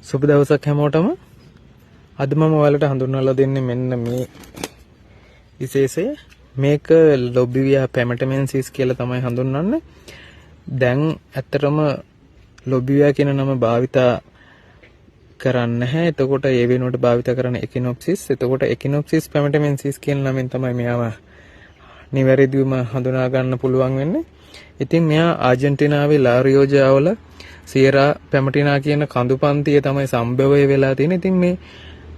සුබ දවසක් හැමෝටම. අද මම ඔයාලට හඳුන්වලා දෙන්නේ මෙන්න මේ විශේෂය. මේක ලොබිවියා පැමටමෙන්සිස් කියලා තමයි හඳුන්වන්නේ. දැන් ඇත්තටම ලොබිවියා කියන නම භාවිතා කරන්නේ නැහැ. එතකොට ඒ වෙනුවට භාවිතා කරන එකිනොප්සිස්. එතකොට එකිනොප්සිස් පැමටමෙන්සිස් කියන නමෙන් තමයි මෙයාව නිවැරදිවම හඳුනා ගන්න පුළුවන් වෙන්නේ. ඉතින් මෙයා ආජන්ටිනාවේ ලා රියෝජා වල සියරා පැමටිනා කියන කඳු පන්තිය තමයි සම්භවය වෙලා තියෙන්නේ. ඉතින් මේ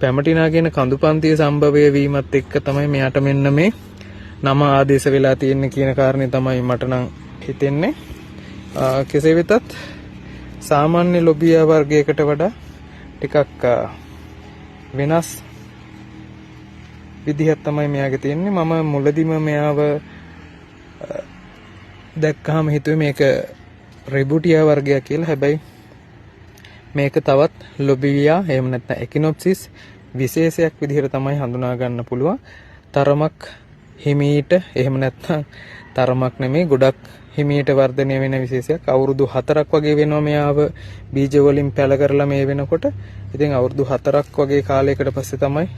පැමටිනා කියන කඳු පන්තිය සම්භවය වීමත් එක්ක තමයි මෙයාට මෙන්න මේ නම ආදේශ වෙලා තියෙන්නේ කියන කාරණේ තමයි මට නම් හිතෙන්නේ. කෙසේ වෙතත් සාමාන්‍ය ලොබියා වර්ගයකට වඩා ටිකක් වෙනස් විදිහක් තමයි මෙයාගේ තියෙන්නේ. මම මුලදිම මෙයාව දැක්කහම හිතුවේ මේක රෙබුටියා වර්ගයක් කියලා. හැබැයි මේක තවත් ලොබිවියා එහෙම නැත්නම් එකිනොප්සිස් විශේෂයක් විදිහට තමයි හඳුනා ගන්න පුළුවන්. තරමක් හිමීට, එහෙම නැත්නම් තරමක් නෙමෙයි, ගොඩක් හිමීට වර්ධනය වෙන විශේෂයක්. අවුරුදු 4ක් වගේ වෙනවා මෙයාව බීජ වලින් පැල කරලා මේ වෙනකොට. ඉතින් අවුරුදු 4ක් වගේ කාලයකට පස්සේ තමයි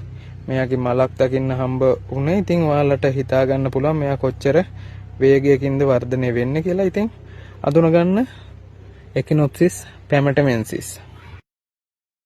මෙයාගේ මලක් දකින්න හම්බ වුණේ. ඉතින් ඔයාලට හිතා ගන්න පුළුවන් මෙයා කොච්චර වේගයකින්ද වර්ධනය වෙන්නේ කියලා. ඉතින් අඳුනගන්න එකිනොප්සිස් පැමටමෙන්සිස්.